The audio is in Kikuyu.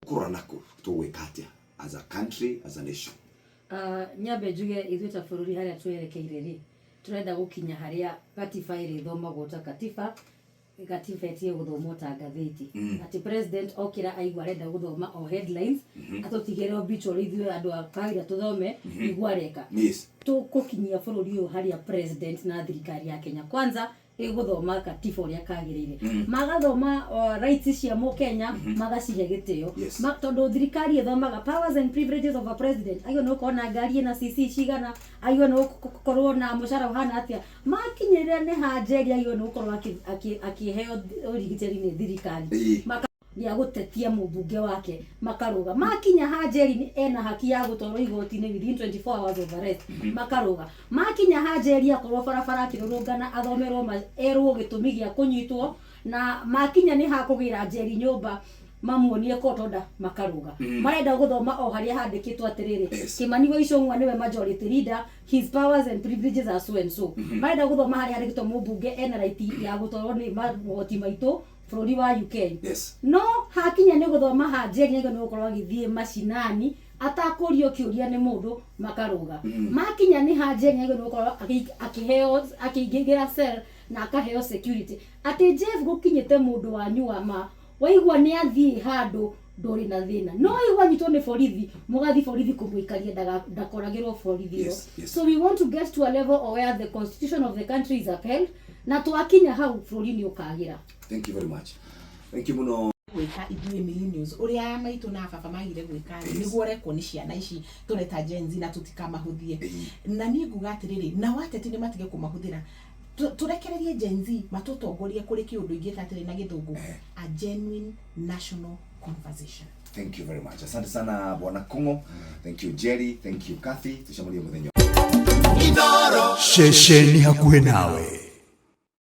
Tũkũrora nakũ, tũgwĩka atĩa as a country, as a nation? Nyambe njuge ithuĩ ta bũrũri harĩa twerekeire rĩ, tũrenda gũkinya harĩa gatiba ĩrĩthomagwo ta katiba, gatiba ĩtige gũthomwo ta ngathĩti. Atĩ president okĩra aigua arenda gũthoma o headlines, atũtigĩre obituary ithuĩ andũ a kawaida tũthome nĩguo areka. Tũkũkinyia bũrũri ũyũ harĩa president na thirikari ya Kenya Kwanza ĩgũthoma katiba ũrĩa kagĩrĩire, magathoma rights cia mũkenya, magacihe gĩtĩo. Tondũ thirikari ĩthomaga powers and privileges of a president, agĩrĩirwo nĩ gũkorwo na ngari ĩna cc cigana, agĩrĩirwo nĩ gũkorwo na mũcara ũhana atĩa, makinyĩrĩra nĩ ha Njeri agĩrĩirwo nĩ gũkorwo akĩheo ũrigitĩri nĩ thirikari. Gĩa gũtetia mũmbunge wake makarũga, makinya ha Njeri ena haki ya gũtwarwo igoti-inĩ within 24 hours of arrest, makarũga. Makinya ha Njeri akorwo barabara akĩrũrũngana, athomerwo erwo gĩtũmi gĩa kũnyitwo, na makinya nĩ ha kũgĩra Njeri nyũmba mamuonie court order, makarũga. Marenda gũthoma o harĩa handĩkĩtwo atĩrĩrĩ, Kimani wa Ichung'wa nĩwe majority leader, his powers and privileges are so and so. Marenda gũthoma harĩa handĩkĩtwo mũmbunge ena right ya gũtwarwo nĩ magoti maitũ bũrũri wa UK. No hakinya nĩ gũthoma ha Njeri nĩguo nĩ gũkorwo agĩthiĩ macinani atakũrio kĩũria nĩ mũndũ, makarũga. Makinya nĩ ha Njeri nĩguo nĩ gũkorwo akĩheo, akĩingĩra cell na akaheo security. Atĩ Jeff, gũkinyĩte mũndũ wanyu wa ma waigua nĩ athiĩ handũ ndũrĩ na thĩna, no waigua anyitwo nĩ borithi, mũgathiĩ borithi kũmũikaria ndakoragĩrwo borithi ĩyo. So we want to get to a level of where the constitution of the country is upheld, na twakinya hau bũrũri nĩ ũkagĩra. Thank you very much, thank you mũno. Gwĩka ithuĩ millennials ũrĩa aya maitũ na baba magire gwĩka rĩ, nĩguo ũrekwo nĩ ciana ici tũreta Gen Z, na tũtikamahũthie. Na niĩ nguga atĩrĩrĩ, nao ateti nĩ matige kũmahũthĩra. Tũrekererie Gen Z matũtongorie kũrĩ kĩũndũ ingĩta atĩrĩ na gĩthũngũ, a genuine national conversation. Thank you very much, asante sana bwana Kongo, thank you Jerry, thank you Kathy, tucemanie muthenya. Ceceni hakuhĩ nawe.